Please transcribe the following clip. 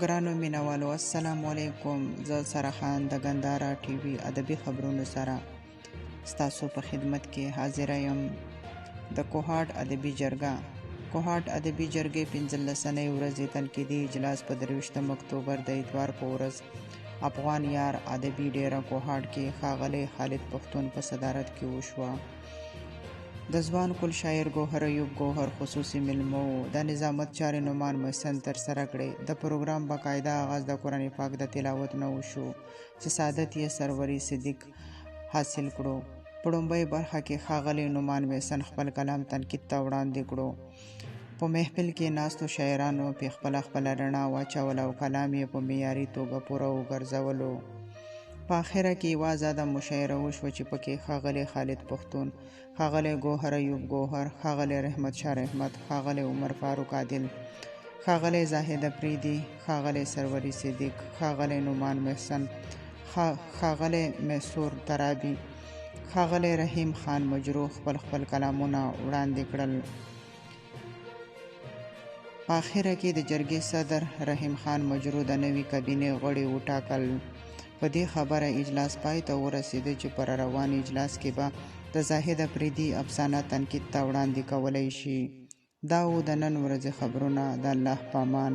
ګرانو مینوالو السلام علیکم، زه سره خان د ګندارا ټي وي ادبي خبرونو سره ستاسو په خدمت کې حاضره یم. د کوهاټ ادبي جرګه، کوهاټ ادبي جرګې 15نۍ ورځې تنقیدي اجلاس په 23 اکتوبر د اتوار په ورځ افغان یار ادبي ډیره کوهاټ کې ښاغلی خالد پښتون په صدارت کې وشوه. د ځوان کل شاعر ګوهر ایوب ګوهر خصوصي مېلمه و. د نظامت چارې نعمان محسن ترسره کړې. د پروګرام باقاعده آغاز د قرآن پاک د تلاوت نه وشو چې سعادت یې سروري صدیق حاصل کړو. په ړومبۍ برخه کې ښاغلی نعمان محسن خپل کلام تنقید ته وړاندې کړو. په محفل کې ناستو شاعرانو پې خپله خپله رڼا واچوله او کلام یې په معیاري توګه پوره وګرځولو. په اخره کې یوه ازاده مشاعره وشوه چې پکې ښاغلی خالد پښتون، ښاغلی ګوهر ایوب ګوهر، ښاغلی رحمت شاه رحمت، ښاغلی عمر فاروق عادل، ښاغلی زاهد اپریدي، ښاغلی سروري صدیق، ښاغلی نعمان محسن، ښاغلی میسور ترابي، ښاغلی رحیم خان مجروح خپل خپل کلامونه وړاندې کړل. په اخره کې د جرګې صدر رحیم خان مجروح د نوي کابینې غړي وټاکل. په دې خبره اجلاس پای ته ورسېده چې په روان اجلاس کې به د زاهد اپریدي افسانه تنقید ته وړاندې کولی شي. دا و د نن ورځې خبرونه. د الله په امان.